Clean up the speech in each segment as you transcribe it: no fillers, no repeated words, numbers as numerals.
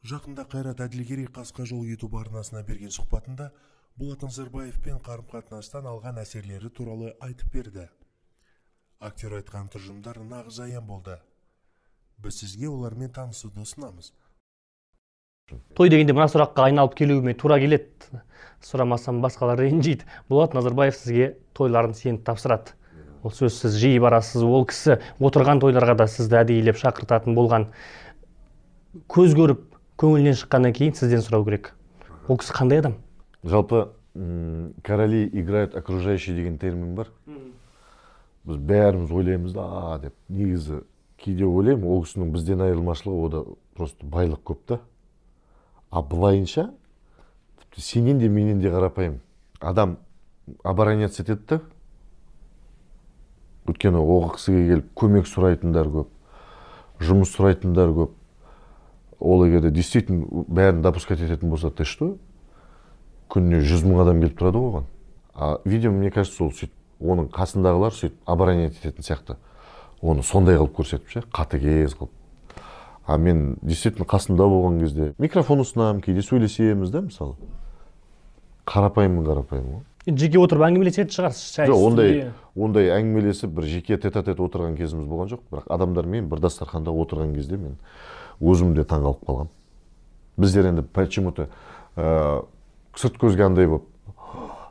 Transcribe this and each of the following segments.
Жақында Қайрат Әділгерей «Қасқа жол» YouTube арнасына берген сұхбатында Болат Назарбаевпен қарым-қатынастан алған әсерлері туралы айтып берді. Актер айтқан тұжырымдар нағыз аян болды. Біз сізге олармен танысуды ұсынамыз. Той дегенде мына сұраққа айналып келуіме тура келеді. Сұрамасам, басқалар ренжиді. Болат Назарбаев сізге тойларын сеніп тапсырады. Ол сөзсіз, жиі барасыз. Ол кісі отырған тойларға да сізді әдейілеп шақыртатын болған. Көз көріп, көңілінен шыққаннан кейін сізден сұрау керек. Ол кісі қандай адам? Жалпы, «короли играют окружающие» деген термин бар. Біз бәріміз ойлаймыз да, а деп. Негізі кейде ойлаймын, ол кісінің бізден айырмашылығы ода просто байлық көп та. А былайынша тіпті сенен де, менен де қарапайым адам, обороняться етеді да. Өйткені ол кісіге келіп көмек сұрайтындар көп, жұмыс сұрайтындар көп. Ол егер де действительно бәрін допускать ететін болса, ты что, күніне 100 000 адам келіп тұрады ғой оған. А видимо, мне кажется, ол сөйтіп, оның қасындағылар сөйтіп оборонять ететін сияқты, оны сондай қылып көрсетіп ше, қатыгез қылып. А мен действительно қасында болған кезде микрофон ұсынамын, кейде сөйлесеміз да. Мысалы, қарапайыммын, қарапайым ғой. Енді жеке отырып әңгімелесетін шығарсыз шай Жоқ, ондай үстінде. Ондай әңгімелесіп, бір жеке тет-а-тет отырған кезіміз болған жоқ. Бірақ адамдармен бір дастарханда отырған кезде мен өзім де таңғалып қалғанмын. Біздер енді почему то сырт көзге андай болып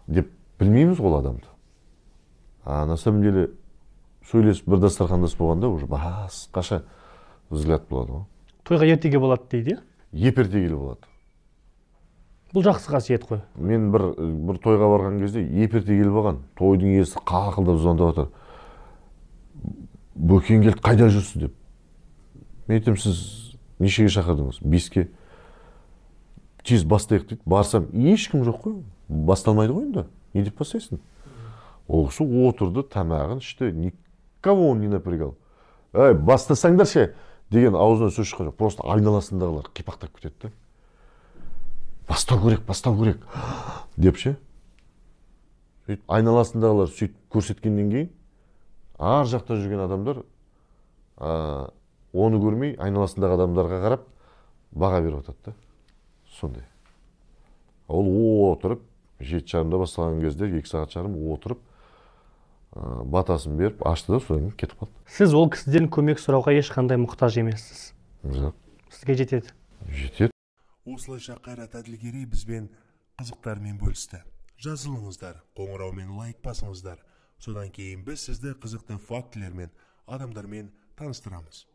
деп білмейміз ғой ол адамды. А на самом деле сөйлесіп, бір дастархандас болғанда, уже басқаша взгляд болады ғой. Тойға ертеге болады дейді, иә? Еп ерте келіп болады. Бұл жақсы қасиет қой. Мен бір тойға барған кезде еп ерте келіп алған. Тойдың иесі қақылдап звондап жатыр: «Бөкен келді, қайда жүрсіз?» – деп. Мен айтамын: «Сіз нешеге шақырдыңыз?» «5-ке». «Тез бастайық», – дейді. Барсам, ешкім жоқ қой. Басталмайды ғой енді, не деп бастайсың? Ол кісі отырды, тамағын ішті, никого он не напрягал. «Ей, бастасаңдаршы» деген аузынан сөз шыққан жоқ. Просто айналасындағылар қипақтап кетеді да, «Бастау керек, бастау керек» деп ше. Сөйтіп айналасындағылар сөйтіп көрсеткеннен кейін ар жақта жүрген адамдар оны көрмей, айналасындағы адамдарға қарап баға беріп жатады да. Сондай. Ол отырып, 7:30-да басталған кезде 2 сағат жарым отырып, батасын беріп ашты да, содан кейін кетіп қалды. Сіз ол кісіден көмек сұрауға ешқандай мұқтаж емессіз. Жоқ. Сізге жетеді. Жетеді. Осылайша, Қайрат Әділгерей бізбен қызықтарымен бөлісті. Жазылыңыздар, қоңырау мен лайк басыңыздар. Содан кейін біз сізді қызықты фактілермен, адамдармен таныстырамыз.